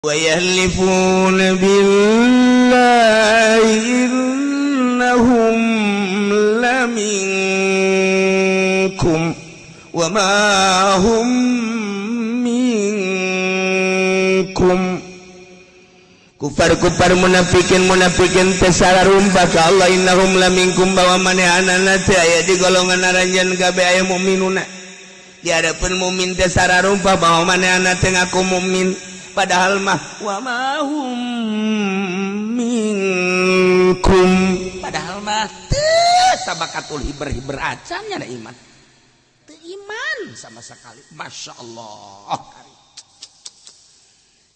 ويحلفون بالله إنهم لمنكم وما هم منكم. Kufar-kufar, munafikin munafikin teh sararumpah ka Allah, innahum laminkum, bahwa manehanana teh aya di golongan aranjeun kabeh, aya mukminuna. Di hadapan mukmin teh sararumpah bahwa manehanana teh ngaku mukmin, padahal mah wa ma hum minkum, padahal mah teu sabakatul hiber-hiber acan nya iman, teu iman sama sekali. Masya Allah,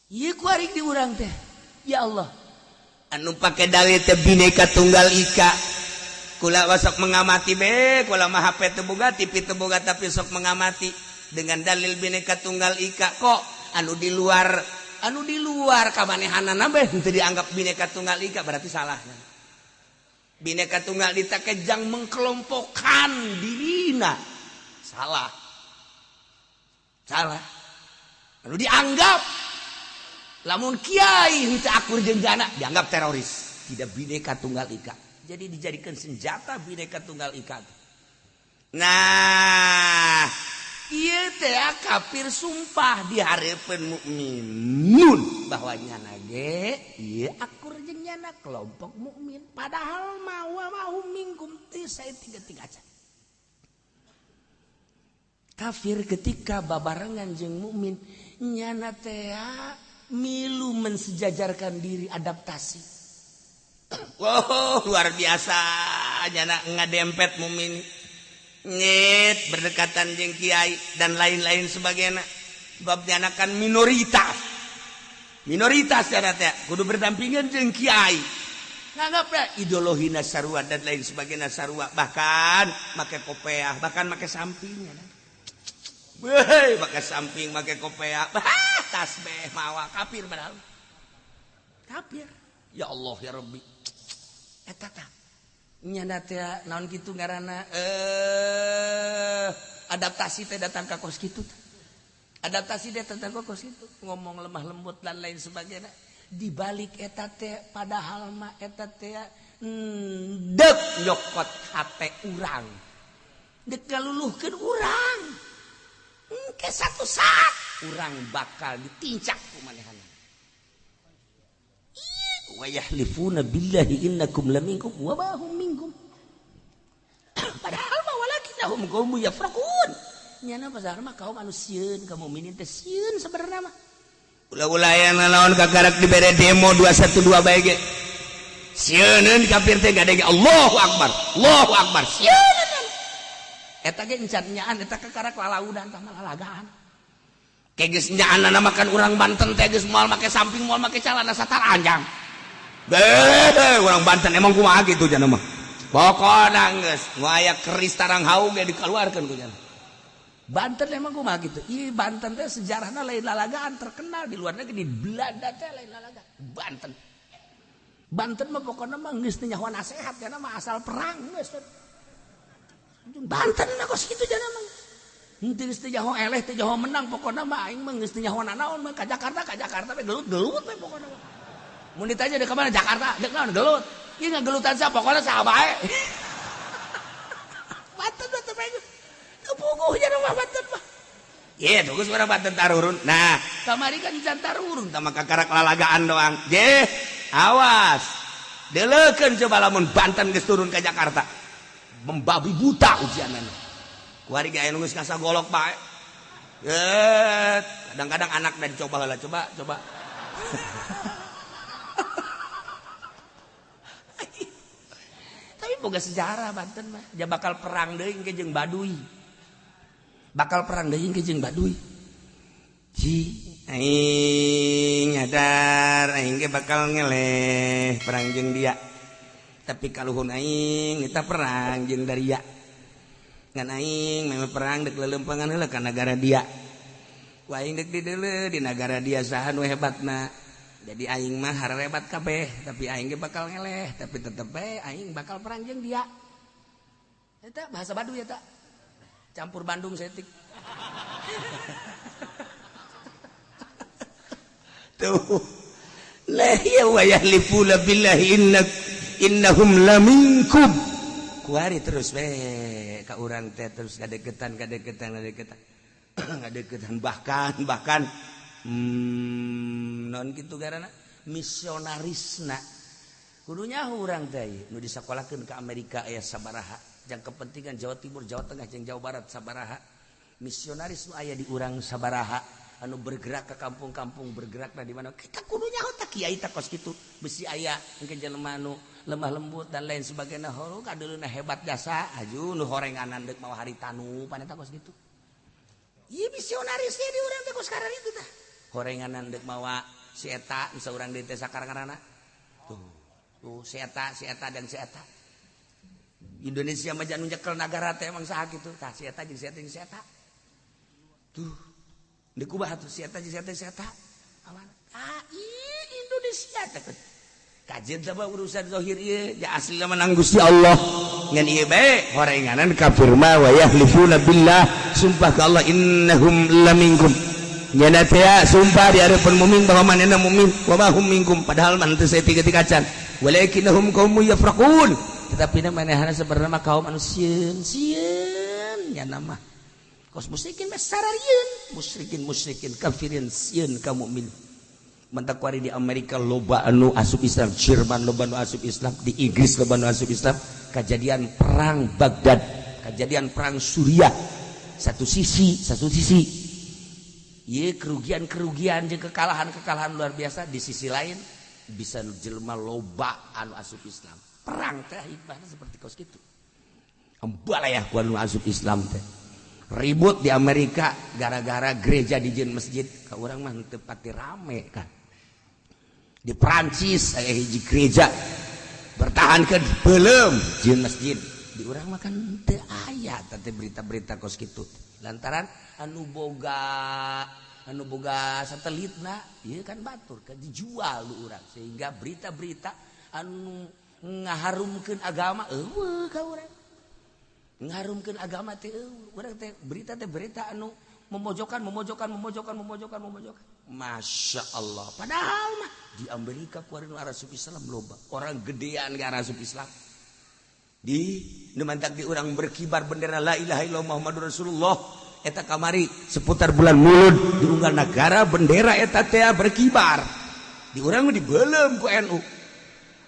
ieu kuari di urang teh, ya Allah, anu pake dalil teh Bineka Tunggal Ika. Kula sok mengamati be, kula mah HP teu boga, TV teu boga, tapi sok mengamati dengan dalil Bineka Tunggal Ika. Kok anu di luar kamanehanana be henteu dianggap Bineka Tunggal Ika? Berarti salah. Bineka Tunggal Ika jang mengkelompokkan dirina, salah, salah. Anu dianggap lamun kiai henteu akur jeung jana dianggap teroris, tidak Bineka Tunggal Ika. Jadi dijadikan senjata Bineka Tunggal Ika. Nah, ieu teh kafir sumpah di hareupeun mukminun bahwa nyana ge ieu akur jeung nyana, kelompok mukmin, padahal mah wa ma hum minkum, teu saeutik-eutik aja. Kafir ketika babarengan jeung mukmin, nyana teh milu mensejajarkan diri, adaptasi. Wow, luar biasa, nyana ngadempet mukmin, nyet berdekatan jeung kiai dan lain-lain sebagainya, sebab nyana kan minoritas, minoritas nyana teh kudu berdampingan jeung kiai, nganggap ya ideologi sarua dan lain sebagainya sarua, bahkan make kopeah, bahkan make samping. Weh, make samping, make kopeah, tasbih mawa, kafir, padahal kafir. Ya Allah, ya Rabbi, eta tah nyana teh naon kitu ngaranna, adaptasi teh datang ka kos kitu, adaptasi teh datang ka kos kitu, ngomong lemah lembut dan lain sebagainya. Di balik eta teh padahal mah eta teh dek nyokot hate urang, dek ngaluluhkeun urang. Engke satu saat urang bakal ditincak ku manehana. Wa yahlifuna billahi innakum laminkum wa ma hum minkum, padahal mah walakinnahum qaumun yafraqun. Nyana pasar mah kaum anu sieun ka mukminin teh, sieun sebenarnya mah. Ulah-ulah aya naon kakarak dibere demo 212 bae ge sieuneun kafir teh, gade Allahu akbar, Allahu akbar, sieuneun. Eta ge encan nyaan, eta kakarak lalaudan tah, lalagaan. Kayak geus nyaanna makan urang Banten teh geus moal make samping, moal make calana sataranjang. Beh, urang Banten emang kumaha gitu jana mah. Pokona geus nu aya keris tarang haung ge dikeluarkeun ku jana. Banten emang kumaha gitu. Ih, Banten teh sejarahna lain lalagaan, terkenal di luar negeri, di Belanda teh lain lalagaan. Banten. Banten mah pokona mah geus teu nyaho nasehat jana mah, asal perang geus. Banten mah kos kitu jana mah. Henteu geus teu nyaho eleh, teu nyaho menang, pokona mah aing mah geus teu nyaho nanaon mah, ka Jakarta, ka Jakarta we, gelut-gelut we pokona mah. Mun ditanya dek ka mana? Jakarta, dek naon? Gelut. Ieu ngagelutan sa pokona saha bae. Banten mah teu teu puguh nya mah Banten mah. Ye, bagus urang Banten tarurun. Nah, kamari kan can tarurun tah mah, kakarak lalagaan doang. Je, awas. Deleukeun coba lamun Banten geus turun ka Jakarta. Membabi buta ujianana. Kuari ge aya nu geus ngasah golok bae. Kadang-kadang anak dan coba lah, coba, coba. Tapi boga sejarah Banten mah. Dia bakal perang deui ke jeung Baduy. Bakal perang deui ke jeung Baduy. Ji, aing nyadar aing ge bakal ngeleh perang jeung dia. Tapi kaluhun aing kita perang jeung Daria. Ngan aing memang perang dek lelempangan heula ka nagara dia. Ku aing dek dideuleu di nagara dia saha nu hebatna. Jadi aing mah harebat kabeh, tapi aing ge bakal ngeleh, tapi tetep bae aing bakal perang jeung dia. Eta bahasa Baduy eta. Campur Bandung setik. Tuh lah ya, wa yahlifuna billahi innak innahum laminkum. Kuari terus we ka urang teh, terus kadeketan, kadeketan, kadeketan, kadeketan, bahkan bahkan non gitu karena misionarisna kudunya urang teh nu disekolahkeun ke Amerika aya sabaraha jang kepentingan Jawa Timur, Jawa Tengah jeung Jawa Barat sabaraha, misionaris nu aya di urang sabaraha, anu bergerak ke kampung-kampung, bergerak nah di mana kita kudu nyaho tak kiai tak kos kitu besi aya engke jelema anu lemah lembut dan lain sebagainya. Horo kadeuleuna hebat jasa aju nu horenganan deuk mawa haritanu pan eta kos kitu. Ieu misionarisnya di urang teh kos itu tah horenganan deuk mawa si eta bisa urang deui teh sakarang-karana tuh tuh si eta, si eta dan si eta. Indonesia mah nu nyekel nagara teh emang saha kitu tah, si eta jeung si eta jeung si eta tuh. Di kubah tuh si eta jeung si eta si eta awan ah Indonesia teh kajian teh urusan zahir ieu ya, asli menang Gusti Allah. Ngan ieu bae horenganan kafir mah, wa yahlifuna billah, sumpah ka Allah, innahum laminkum, nyana teh sumpah di hadapan mukmin bahwa manehna mukmin, wa ma hum minkum, padahal mah teu saeutik kacan, walakinnahum qaumun yafraqun, tetapi manehna sebenarnya kaum anu sieun sieun. Nyana mah kos musyrikin mah sararieun, musyrikin musyrikin kafirin sieun ka mukmin. Mentak kuari di Amerika loba anu asup Islam, Jerman loba anu asup Islam, di Inggris loba anu asup Islam. Kejadian perang Baghdad, kejadian perang Suriah, satu sisi satu sisi ye kerugian-kerugian jeung kekalahan-kekalahan luar biasa, di sisi lain bisa jelema loba anu asup Islam. Perang teh hikmahnya seperti kos gitu, embalayah ku anu asup Islam teh. Ribut di Amerika gara-gara gereja dijieun masjid, ka urang mah teu pati rame kan. Di Prancis aya hiji gereja bertahan ke belum jieun masjid, di urang mah kan teu aya teh berita-berita kos kitu, lantaran anu boga satelit na ieu kan batur kan dijual lu urang, sehingga berita-berita anu ngaharumkeun agama eueuh ka urang. Ngaharumkeun agama teh urang teh berita teh berita anu memojokkan, memojokkan, memojokkan, memojokkan, memojokkan. Masya Allah, padahal mah di Amerika kuari nu asup Islam loba, orang gedean ge asup Islam. Di nu mantak di urang berkibar bendera la ilaha illallah Muhammadur Rasulullah eta kamari seputar bulan Mulud di unggal negara bendera eta teh berkibar, di urang mah dibelem ku NU.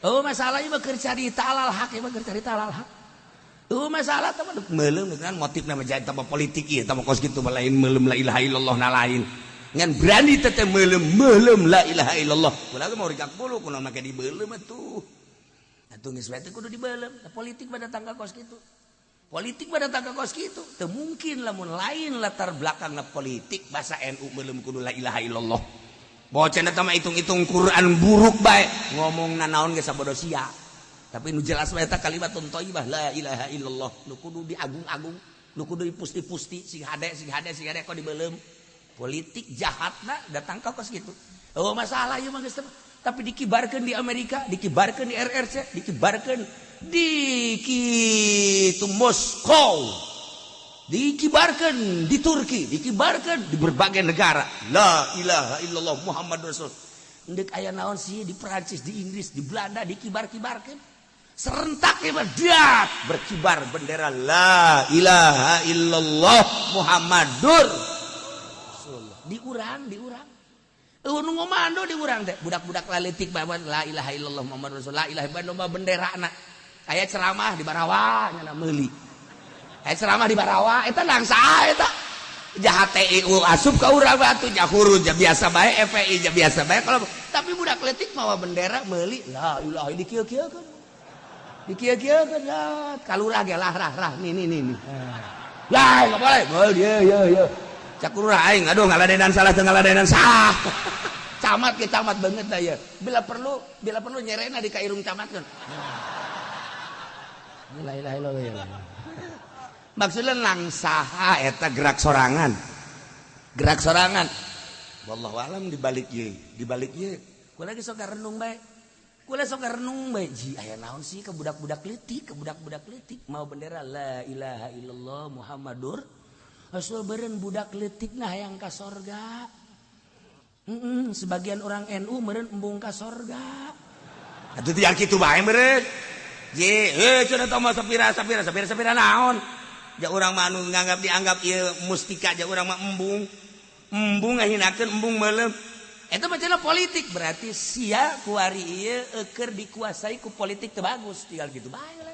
Oh, masalah ieu mah keur carita alal hak, ieu mah keur carita alal hak. Oh, masalah teh mah meulem dengan motif nama jadi tambah politik ieu, tambah kos kitu, lain meulem la ilaha illallah na lain. Ngan berani teh meulem meulem la ilaha illallah. Ulah mau rigak bulu kunaon make dibelem atuh. Atuh geus bae kudu dibelem. Politik pada tangga kos kitu. Politik pada tangga kos kitu. Teu mungkin lamun lain latar belakangna politik bahasa NU meulem kudu la ilaha illallah. Bocah eta mah hitung-hitung Quran buruk bae, ngomong nanaon ge sabodo sia. Tapi nu jelas bae eta kalimatun thayyibah la ilaha illallah nu kudu diagung-agung, nu kudu dipusti-pusti sing hade, sing hade, sing hade kok dibelem. Politik jahatna datang ka kos kitu. Oh, masalah ieu mah geus, tapi dikibarkan di Amerika, dikibarkan di RRC, dikibarkan di kitu Moskow, dikibarkan di Turki, dikibarkan di berbagai negara. La ilaha illallah Muhammad Rasul. Ndek aya naon sih di Perancis, di Inggris, di Belanda dikibar-kibarkan. Serentak dat berkibar bendera la ilaha illallah Muhammadur Rasulullah. Di urang, di urang. Nu ngomando di urang teh budak-budak laletik bae la ilaha illallah Muhammad Rasulullah, la ilaha illallah bendera na. Aya ceramah di Barawa nya meuli. Aya ceramah di Barawa eta langsa eta. Jahat TIU asup ka urang batu jahuru ja biasa bae, FPI ja biasa bae kalau, tapi budak letik mawa bendera meuli la ilaha dikieu-kieukeun. Dikieu-kieukeun ya kalurah ge lah rah rah nih nih nih nih. Lah enggak boleh. Boleh ya ya ya. Cak lurah aing aduh ngaladenan salah teu ngaladenan salah. Camat ke camat banget dah ya. Bila perlu nyerena di kairung camat kan. La ilaha illallah. Maksudnya langsaha eta gerak sorangan. Gerak sorangan. Wallahu alam di balik ieu, di balik ieu. Kula ge sok renung bae. Kula sok renung bae. Ji aya naon sih ke budak-budak leutik, ke budak-budak leutik mau bendera la ilaha illallah Muhammadur Rasul, beureun budak leutik nah hayang ka sorga. Sebagian orang NU meureun embung ka sorga. Atuh teu kitu bae meureun. Je, heuh cenah teh mah sapira sapira sapira sapira naon? Ja urang mah anu nganggap dianggap ieu mustika, ja urang mah embung. Embung ngahinakeun, embung meuleum. Eta mah cenah politik, berarti sia kuari ieu keur dikuasai ku politik teu bagus, tinggal gitu bae lah.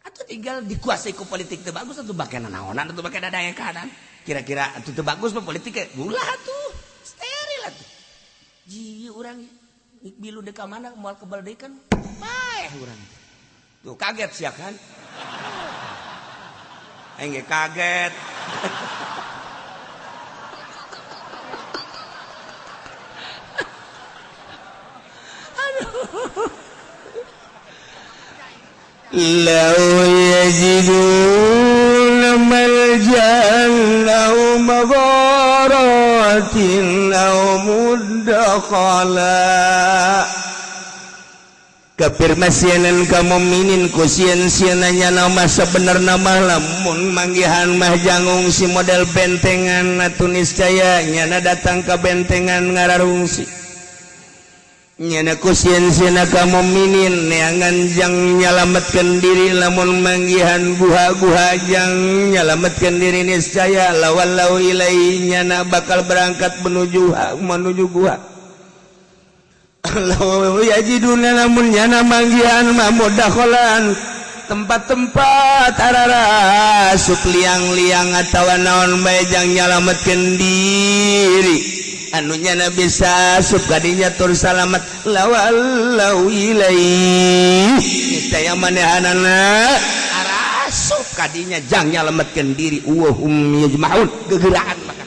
Atau tinggal dikuasai ku politik teu bagus atuh bake naonan atuh bake dadaekanan. Kira-kira atuh teu bagus mah politik ulah atuh. Steril atuh. Ji urang bilu dek ka mana moal kebal deui kan bae urang. Tuh kaget sia kan? Aing ge kaget. Lau yajiduna maljan aw magharatin aw mudakhala. Kafir masienan ka mukminin ku sieun-sieunanya nama sebenarna mah lamun manggihan mah janggung si model bentengan atuh niscaya nyana datang ka bentengan ngararungsi. Nyana ku sieun-sieunna ka mukminin neangan jang nyalametkeun diri lamun manggihan guha-guha jang nyalametkeun diri niscaya lawallau ilai nyana bakal berangkat menuju menuju guha. Law yajiduna lamun nyana manggihan mah mudakhalan tempat-tempat ararasup liang-liang atawa naon bae jang nyalametkeun diri anu nyana bisa asup kadinya tur salamet lawallau ilaihi niscaya manehanana arasup kadinya jang nyalametkeun diri wa hum yajma'un gegeraan maka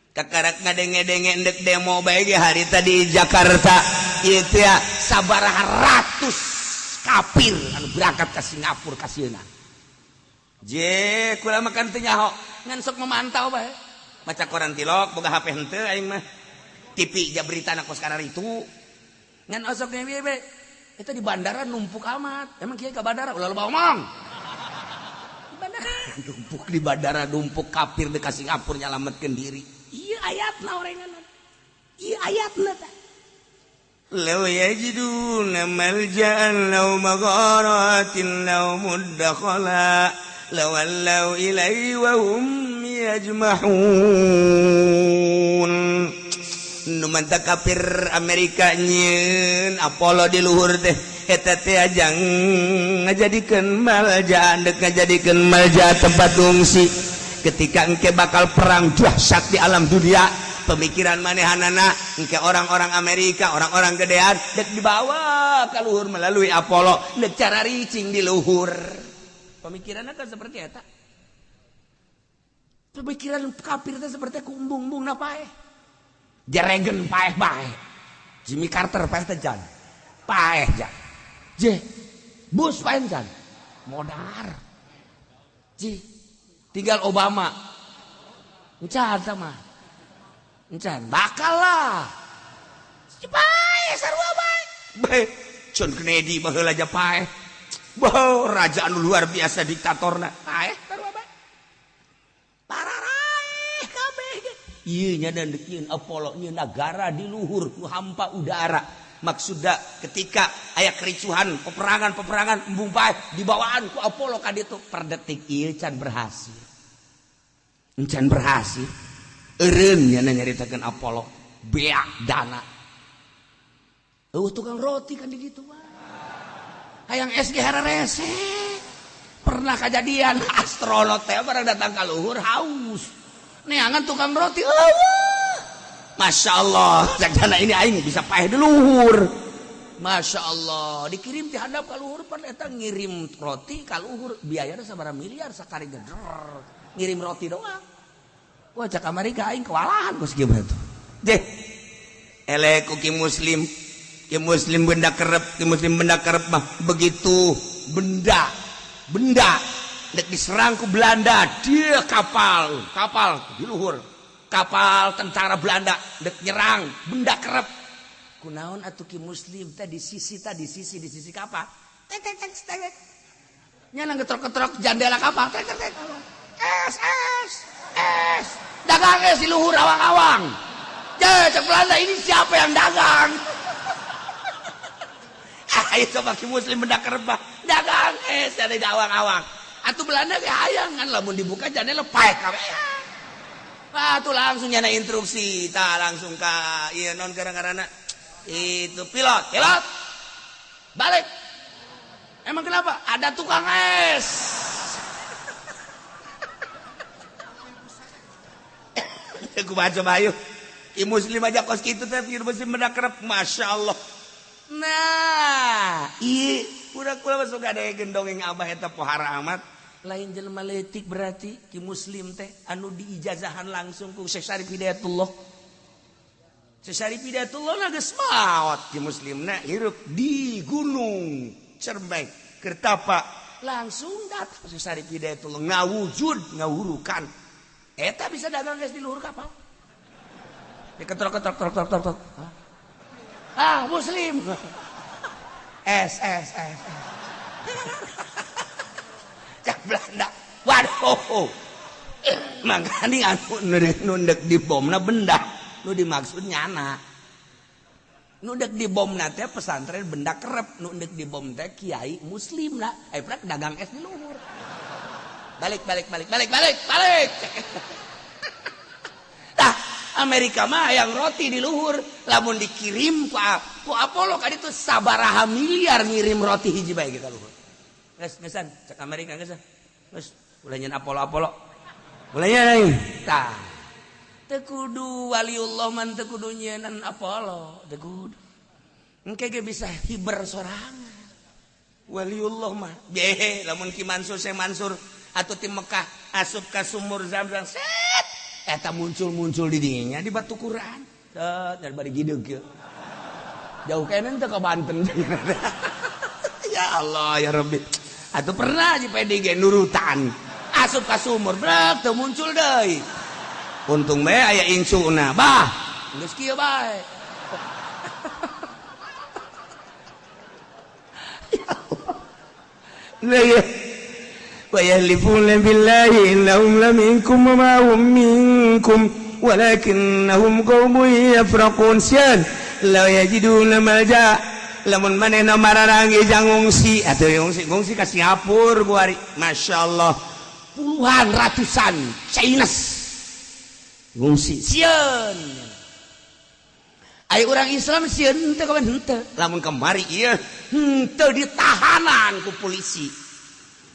kakarak ngadenge-denge endek demo bae ge hari tadi Jakarta ieu teh sabaraha ratus kafir anu berangkat ka Singapura ka sieuna. Je kula makan teu nyaho ngan sok memantau bae. Maca koran tilok boga HP henteu aing mah. TV ja beritana kos karar itu. Ngan osok ge bae. Eta di bandara numpuk amat. Emang kieu ka bandara ulah loba omong. Di bandara numpuk, di bandara numpuk kafir deuk ka Singapura nyalametkeun diri. Ieu ayatna orengan. Ieu ayatna tah. Law yajiduna malja'an law magharatin law mudakhala lawallaw ilaihi wa hum yajma'un. Nu mantap kafir Amerika nyieun Apollo di luhur teh eta teh ajang ngajadikeun malja, deuk ngajadikeun malja tempat ngungsi ketika engke bakal perang dahsyat di alam dunia. Pemikiran manehanana engke orang-orang Amerika, orang-orang gedean dek dibawa ke luhur melalui Apollo dek cara ricing di luhur. Pemikirannya kan seperti eta. Pemikiran kafir teh seperti kumbung-bung na paeh. Jeregen paeh bae. Jimmy Carter paeh teh jan. Paeh jan. Je. Bush paeh jan. Modar. Ji. Tinggal Obama. Encan sama. Encan bakal lah. Paeh sarua bae. Bae. John Kennedy baheula aja paeh. Wow, raja anu luar biasa diktatorna. Paeh sarua bae. Pararaeh kabeh. Ieu nya dan deukeun Apollo nyeun negara di luhur nu hampa udara. Maksudna ketika aya kericuhan, peperangan-peperangan embung paeh dibawaan ku Apollo ka ditu per detik ieu can berhasil. Encan berhasil. Eureun nya nyaritakeun Apollo beak dana. Eueuh tukang roti kan di ditu mah. Hayang SG hararese. Pernah kejadian astronot teh barang datang ka luhur haus. Neangan tukang roti eueuh. Masya Allah, cak ini aing bisa paeh di luhur. Masya Allah, dikirim ti handap ka luhur pan eta ngirim roti ka luhur biayana sabaraha miliar sakali geder. Ngirim roti doang. Wah cak Amerika aing kewalahan kos kieu tuh. Deh. Eleh ku ki muslim. Ki muslim benda kerep, ki muslim benda kerep mah begitu benda benda dek diserang ku Belanda, dia kapal, kapal di luhur. Kapal tentara Belanda dek nyerang benda kerep. Kunaon atuh ki muslim teh di sisi teh di sisi kapal. Tek tek tek tek. Nyana ngetrok-ngetrok jendela kapal. Tek tek tek. Es es es. Dagang es di luhur awang-awang. Ya, cek Belanda, ini siapa yang dagang? Ayo coba ki muslim benda kerebah dagang es dari awang-awang. Atuh Belanda ge hayang kan lamun dibuka jane lepaek kabeh. Ah, tuh langsung nyana instruksi, tah langsung ka ieu non gara-garana itu pilot, pilot balik. Emang kenapa? Ada tukang es. Aku baca bayu. Ki muslim aja kos kitu teh muslim benda kerep, masya Allah. Nah, iya, udah kula masuk ada yang dongeng abah eta pohara amat. Lain jelema leutik berarti ki muslim teh anu diijazahan langsung ku Syekh Syarif Hidayatullah. Syekh Syarif Hidayatullah na geus maot, ki muslimna hirup di Gunung Cermai Kertapa. Langsung datang Syekh Syarif Hidayatullah ngawujud ngawurukan. Eta bisa dagang geus di luhur kapal. Diketrok-ketrok trok trok trok trok. Ah, muslim. S S S. Cak Belanda. Waduh. Makanya anu nundek di bomna benda. Nu dimaksud nyana. Nu dek di bomna teh pesantren benda kerep, nu dek di bom teh kiai muslim lah. Eh prak dagang es di luhur. Balik balik balik balik balik balik. Tah, Amerika mah yang roti di luhur, lamun dikirim ku Apollo kan itu sabaraha miliar ngirim roti hiji bae ka luhur. Geus geussan cek Amerika geus. Geus ulah nyen Apollo Apollo. Ulah nyen tah. Teu kudu waliullah man teu kudu nyieun Apollo, teu kudu. Engke ge bisa hiber sorangan. Waliullah mah behe lamun Ki Mansur Syekh Mansur atau tim Mekah asup ka sumur Zamzam set eta muncul-muncul di dinya di batu Quran. Set dari bari gideug kieu. Jauh kene teu ka Banten. Ya Allah ya Rabbi. Atuh pernah di PDG nurutan. Asup ka sumur brek teu muncul deui. Untung bae aya incuna. Bah, geus kieu bae. Ya Allah. La ya. Wa yahlifuna billahi innahum laminkum wa ma hum minkum walakinnahum qaumun yafraqun. Syan la yajiduna malja. Lamun manehna mararangi jang ngungsi atuh ngungsi ngungsi ka Singapura kuari. Masyaallah puluhan ratusan Chinese ngungsi sieun. Ai urang Islam sieun teu kawan henteu. Lamun kamari ieu henteu ditahanan ku polisi.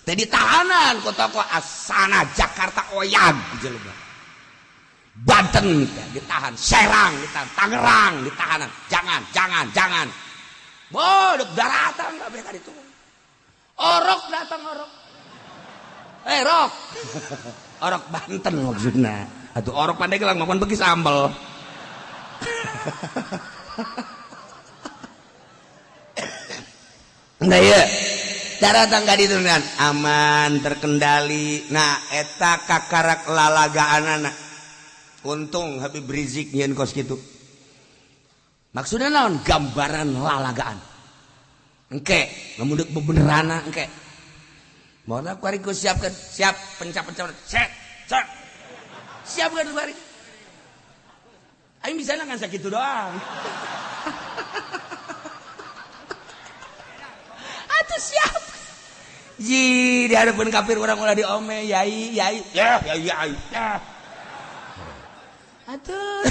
Teu ditahanan ku tokoh asana Jakarta oyag jelema. Banten ditahan, Serang ditahan, Tangerang ditahanan. Jangan, jangan, jangan. Bodok daratan kabeh ka ditu. Orok datang orok. Eh rok. Orok Banten maksudna. Atuh orok Pandeglang makan begi sambel. Nah ya, daratan ka ditu aman terkendali. Nah eta kakarak lalagaanana. Untung Habib Rizik nyieun kos kitu. Maksudnya naon? Gambaran lalagaan. Engke, lamun deuk bebenerana engke. Moal kuari ku siapkeun, siap pencap-pencap, set, set. Siapkeun kuari. Aing bisa ngan sakitu doang. Atuh siap. Ji di hadapan kafir urang ulah diome, yai, yai, ya, yai, yai. Ya. Atuh.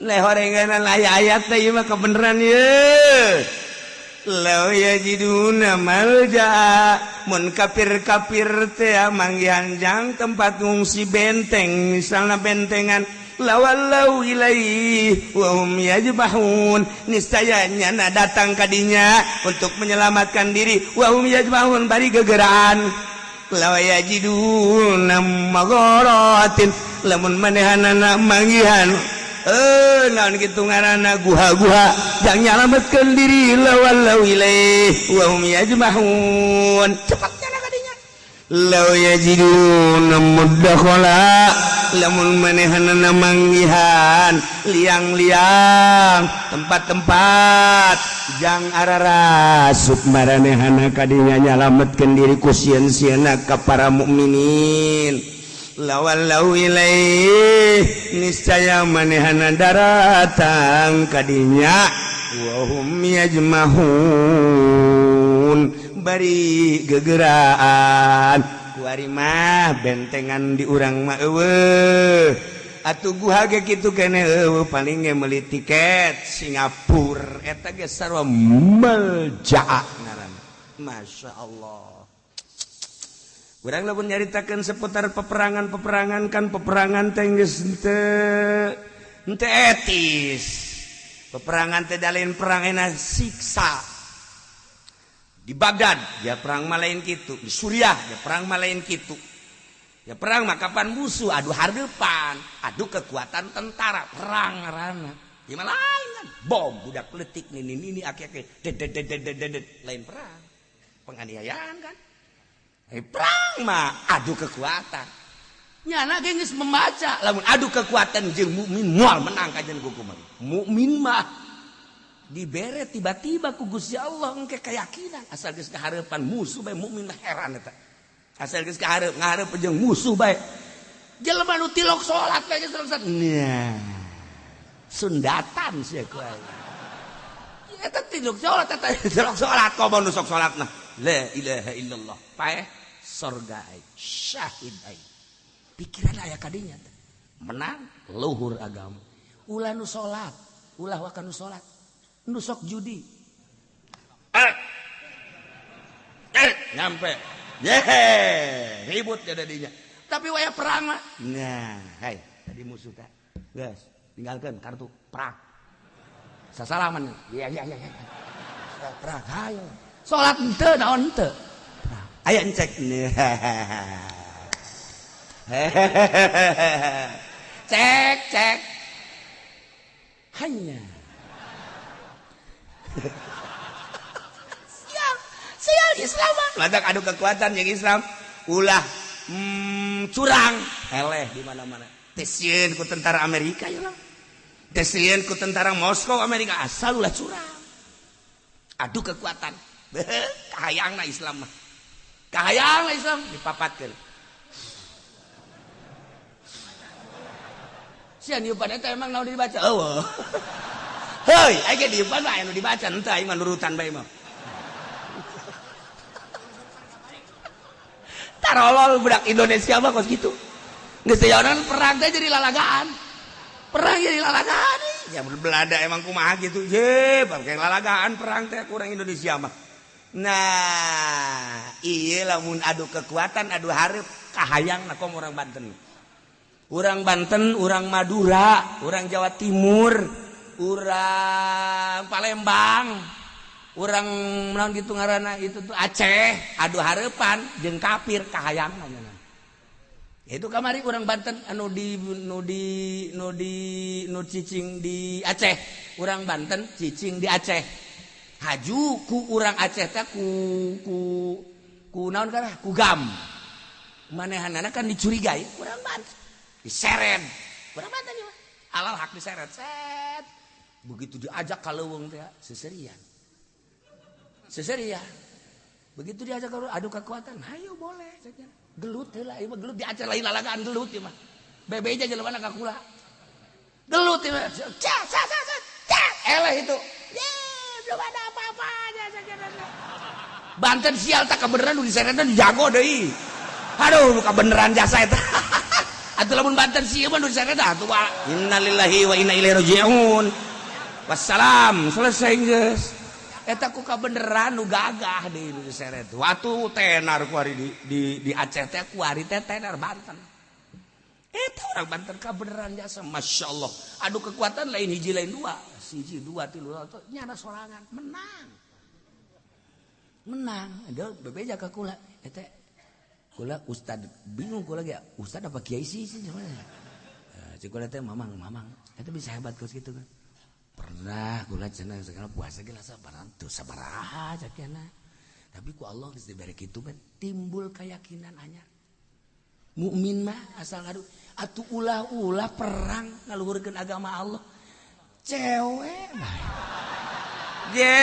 Lehorenganan ayat teh ieu mah kebeneran ye. Law yajiduna malja mun kafir-kafir teh manggihan jang tempat ngungsi benteng misalna bentengan lawallau ilaihi wa hum yajbahun niscaya nyana datang kadinya untuk menyelamatkan diri wa hum yajbahun bari gegeraan law yajiduna magharatin lamun manehanana manggihan naon kitu ngaranna guha-guha jang nyalametkeun diri lawallau ilaihi wa hum yajmahun cepat nyana kadinya law yajiduna mudakhala lamun manehanana manggihan liang-liang tempat-tempat jang ararasup maranehana kadinya nyalametkeun diri ku sieun-sieunna ka para mukminin. Lawallau ilaih niscaya manehana daratang kadinya wa hum yajmahun bari gegeraan. Kuari mah bentengan di urang mah euweuh atuh, guha ge kitu kene euweuh, paling ge meuli tiket Singapura, eta ge sarua meljaa ngaranna. Masya Allah. Urang lamun nyaritakeun seputar peperangan-peperangan kan, peperangan teh geus henteu henteu etis. Peperangan teh lain perang enak siksa. Di Baghdad ya perang mah lain kitu, di Suriah ya perang mah lain kitu. Ya perang mah kapan musuh adu hareupan, adu kekuatan tentara, perang ngaranna. Gimana lain kan? Bom budak letik nini nini aki-aki det det det det det, lain perang. Penganiayaan kan? Eh, perang mah adu kekuatan. Nyana ge geus membaca lamun adu kekuatan jeung mukmin moal menang kajian ku kumaha. Mukmin mah dibere tiba-tiba ku Gusti Allah engke keyakinan asal geus kahareupan musuh bae, mukmin mah heran eta. Asal geus kahareup ngahareup jeung musuh bae. Jelema nu tilok salat bae geus salat. Nah. Sundatan sia ku aing. Eta tilok salat, eta tilok salat komo nu sok salatna. La ilaha illallah. Paeh sorga aing, syahid aing. Pikiran aya kadinya teh. Menang luhur agama. Ulah nu salat, ulah waka nu salat. Nu sok judi. Eh. Eh, nyampe. Yehe, ribut jadinya. Tapi waya perang mah. Nah, hei, tadi musuh teh. Geus, tinggalkan kartu perang. Sasalaman. Iya. Perang, hayo. Salat henteu naon henteu. Perang. Aya encek. Cek, cek. Hanya. Sial, sial Islam. Lantak adu kekuatan yang Islam. Ulah curang. Eleh di mana-mana. Teu sieun ku tentara Amerika ya lah. Teu sieun ku tentara Moskow Amerika, asal ulah curang. Adu kekuatan. Kahayangna Islam mah. Kahayangna Islam dipapatkeun. Sia niupan eta emang naon dibaca? Eueuh. Heuy, aing ge diupan mah aya nu dibaca henteu, aing mah nurutan bae mah. Tarolol budak Indonesia mah kos kitu. Geus teu perang teh jadi lalagaan. Perang jadi lalagaan. Ya Belanda emang kumaha gitu. Ye, bangke lalagaan perang teh kurang Indonesia mah. Nah, iya lamun adu kekuatan, adu hareup kahayang komo orang Banten. Orang Banten, orang Madura, orang Jawa Timur, orang Palembang, orang naon gitu ngaranna itu tuh Aceh, adu hareupan jeung kafir kahayang nya. Itu kamari orang Banten anu di nu di nu di nu cicing di Aceh, orang Banten cicing di Aceh. Haju ku urang Aceh teh ku ku ku naon kana ku gam. Manehanana kan dicurigai urang Banten. Diseret. Urang Banten ieu mah. Alal hak diseret. Set. Begitu diajak ka leuweung teh seserian. Seserian. Begitu diajak ke adu kekuatan, ayo boleh saja. Gelut heula ieu mah, gelut di Aceh lain lalagaan gelut ieu mah. Bebe aja jelema ka kula. Gelut ieu mah. Ca ca ca ca. Ca. Eleh itu. Ye, belum ada apa-apanya saja. Banten sial tak kebeneran nu diseretna jago deui. Aduh, nu kabeneran jasa eta. Atuh lamun Banten sieun mah nu diseretna atuh innalillahi wa inna ilaihi raji'un. Wassalam, selesai geus. Eta ku kabeneran nu gagah deui nu diseret. Waktu tenar kuari di Aceh teh kuari teh tenar Banten. Eta orang Banten kabeneran jasa, Masya Allah. Adu kekuatan lain hiji lain dua. Siji dua tilu atau nyana sorangan menang. Menang. Ada bebeja ka kula. Eta kula ustad bingung kula ge, ustad apa kiai sih sih cik kula teh mamang mamang eta bisa hebat kos gitu kan. Pernah kula cenah segala puasa ge sabaran tuh sabaraha cakena. Tapi ku Allah geus dibere kitu mah timbul keyakinan anyar. Mukmin mah asal ngadu atuh ulah-ulah perang ngaluhurkeun agama Allah. Cewek mah. Ye,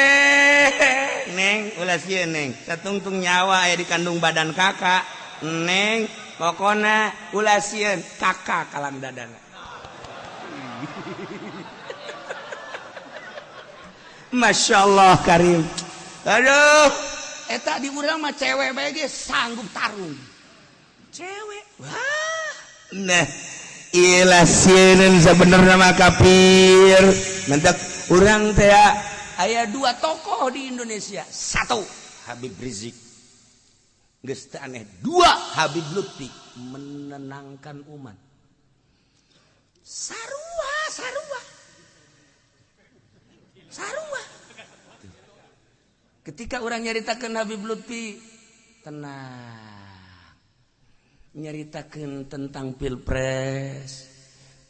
neng ulah sieun neng. Satungtung nyawa aya di kandung badan kakak. Neng, Pokona ulah sieun kakak kalang dadana. Masya Allah karim. Aduh, eta di urang mah cewek bae ge sanggup tarung. Cewek. Wah. Nah, ilah sieun sebenarnya mah kafir. Mentak urang teh aya dua tokoh di Indonesia. Satu, Habib Rizik. Geus teu aneh. Dua, Habib Lutfi menenangkan umat. Sarua, sarua. Sarua. Ketika orang nyaritakan Habib Lutfi tenang, nyaritakan tentang pilpres,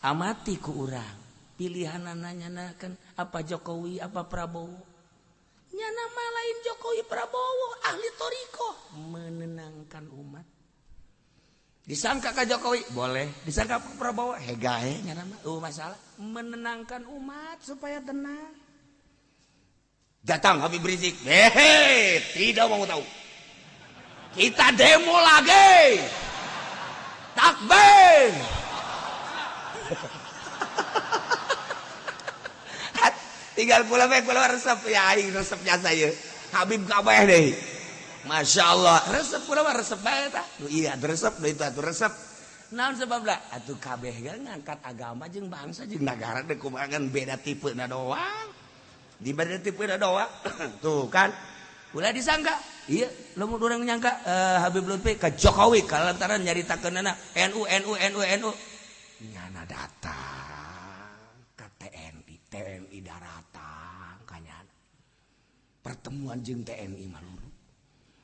amati ku urang pilihan nanya kan apa Jokowi apa Prabowo, nyana mah lain Jokowi Prabowo, ahli thoriqoh menenangkan umat. Disangka ka Jokowi boleh, disangka ke Prabowo hegae, nyana mah masalah menenangkan umat supaya tenang. Datang Habib Rizik, hehe, tidak mau tahu. Kita demo lagi. Takbir. Tinggal kula bae, kula resep ya, aing resep jasa ieu. Habib kabeh deui. Masya Allah, resep kula mah resep bae tah. Iya, resep deui itu atuh resep. Naon sebabna? Atuh kabeh ge ngangkat agama jeung bangsa jeung nagara deui kumaha beda tipe na doang. Di beda tipe na doang. Tuh kan. Ulah disangka. Iya, lamun urang nyangka Habib Lutfi ka Jokowi kalantaran nyaritakeunana NU NU NU NU. Nyana datang ka TNI, TNI daratang ka nyana. Pertemuan jeung TNI maluru.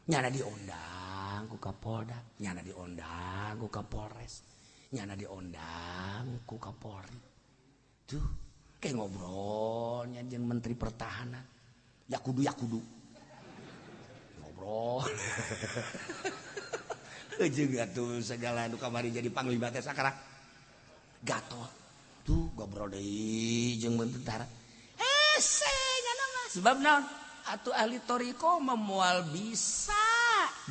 Nyana diundang ku Kapolda, nyana diundang ku Kapolres, nyana diundang ku Kapolri. Tuh, kayak ngobrolnya jeung Menteri Pertahanan. Ya kudu ya kudu. Ngobrol. Jeung atuh segala nu kamari jadi panglima teh sakara. Gatot. Tuh ngobrol deui jeung tentara. Hese nyana mah sebab naon? Atuh ahli thoriqoh mah moal bisa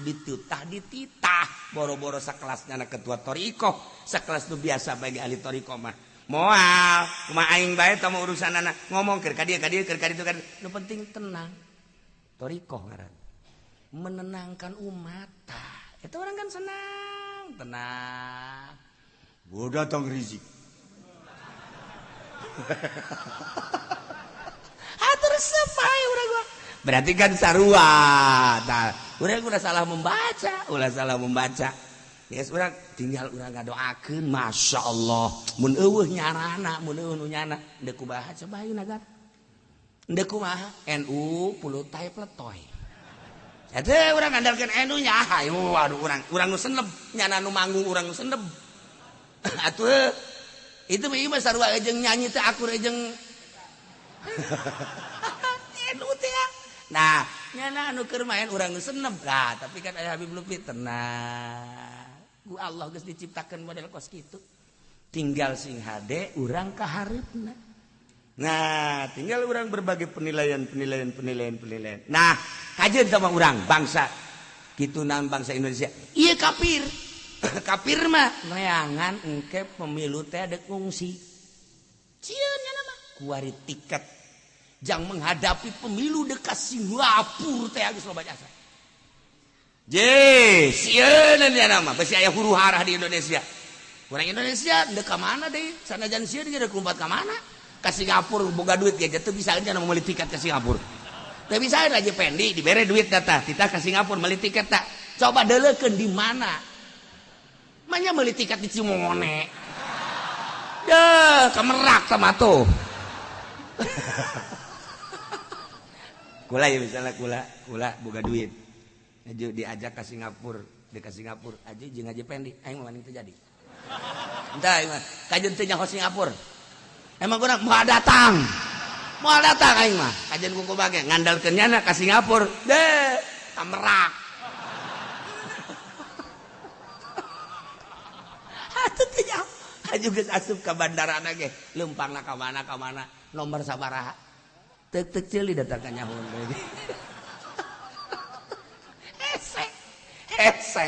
ditutah dititah boro-boro sakelasnya anak ketua thoriqoh, sakelas nu biasa bagi ahli thoriqoh mah moal kumaha aing bae tah urusan anak ngomong keur ka dieu ka dieu keur ka ditu ka dieu. Nu penting tenang. Thoriqoh ngaran menenangkan umat tah itu orang kan senang tenang. Gua datang Rizik. Atur resep bae urang gua. Berarti kan sarua. Tah, urang ulah salah membaca, ulah salah membaca. Yes, urang tinggal urang ngadoakeun, Masya Allah. Mun eueuh nyarana, mun eueuh nu nyana, deuk kumaha coba ayeuna nagara. Deuk kumaha? NU puluh tae pletoy. Eta urang ngandalkeun NU nya, hayu waduh urang urang nu seneb, nyana nu manggung urang nu seneb. Atuh itu mah ieu mah sarua jeung nyanyi teh akur jeung NU teh. Nah, nyana anu keur main urang nu seneb. Nah, tapi kan aya Habib Lutfi tenang. Ku Allah geus diciptakeun model kos kitu. Tinggal sing hade urang ka hareupna. Nah, tinggal urang berbagai penilaian penilaian penilaian penilaian. Nah, kajeun sama urang bangsa kitu naon bangsa Indonesia. Ieu kafir. Kafir mah neangan engke pemilu teh dek ngungsi. Sieun nyana mah kuari tiket jang menghadapi pemilu dekat Singapura teh geus loba jasa. Je, sieun nyana mah besi aya huru hara di Indonesia. Urang Indonesia deuk ka mana deui? Sanajan sieun ge deuk lompat ka mana? Ka Singapura boga duit ge teu bisa nya meuli tiket ke Singapura. Teu bisa aja Pendi dibere duit data, kita ke Singapura meuli tiket tak. Coba deuleukeun di mana? Manya meuli tiket di Cimone. Deh, ke Merak sama tuh. Kula ya misalnya kula, kula boga duit. Aju diajak ke Singapura, di ke Singapura, aja jeung Haji Pendi, aing mah teu jadi. Entah aing mah kajeun teu nyaho Singapura. Emang kurang moal datang. Moal datang aing mah. Kajeun ku kumaha ge ngandalkeun nyana ka Singapura. Deh, ka Merak. Atuh teu nyaho. Aju geus asup ka bandara ge, leumpangna ka mana nomor sabaraha. Tek tek ceuli datang ka nyaho deui. Hese. Hese.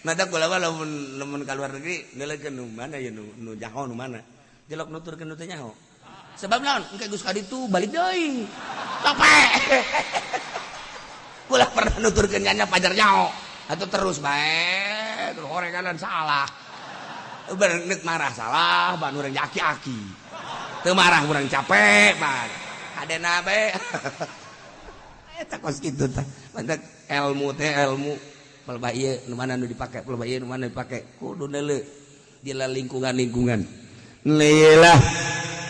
Mata kula mah lamun lamun ka luar negeri neuleukeun nu mana ya, nu nu nyaho nu mana. Jelok nuturkeun nu teu nyaho. Sebab naon? Engke geus ka ditu balik deui. Capek. Kula pernah nuturkeun nya pajar nyaho. Atau terus bae, terus horenganan salah. Bener marah salah, ban urang aki-aki. Teu marah urang capek, ban. Hadena bae. Eta kos kitu tah. Mantak ilmu teh ilmu pelbah ieu nu mana nu dipake, pelbah ieu nu mana dipake, kudu neuleu di lingkungan-lingkungan. Lah,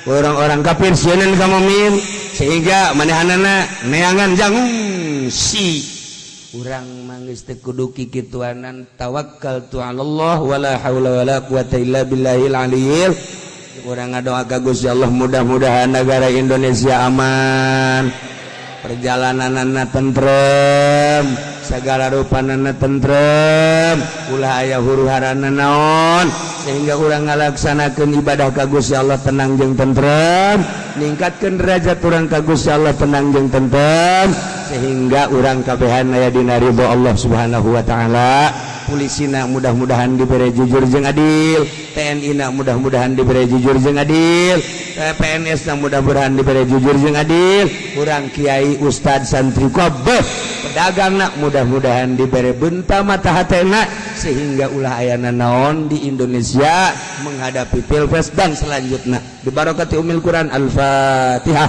orang-orang kafir sieun ka mukmin sehingga manehanana neangan jang si urang mah geus teu kudu kikituanan. Tawakkaltu 'alallah, wala haula wala quwata illa billahil aliyil. Urang ngadoa ka Gusti Allah, mudah-mudahan negara Indonesia aman, perjalananana tentrem, segala rupanana tentrem, ulah aya huru-hara naon, sehingga urang ngalaksanakeun ibadah ka Gusti Allah tenang jeung tentrem, ningkatkeun derajat urang ka Gusti Allah tenang jeung tentrem, sehingga urang kabehan aya dina ridho Allah Subhanahu wa taala. Polisina mudah-mudahan diberi jujur jeung adil, TNI na mudah-mudahan diberi jujur jeung adil, PNS na mudah-mudahan diberi jujur jeung adil, urang kiai, ustad, santri kabeh, pedagang na mudah-mudahan diberi benta mata hatena, sehingga ulah ayana naon di Indonesia menghadapi pilpres dan selanjutnya. Dibarokati umil Quran. Al-Fatihah.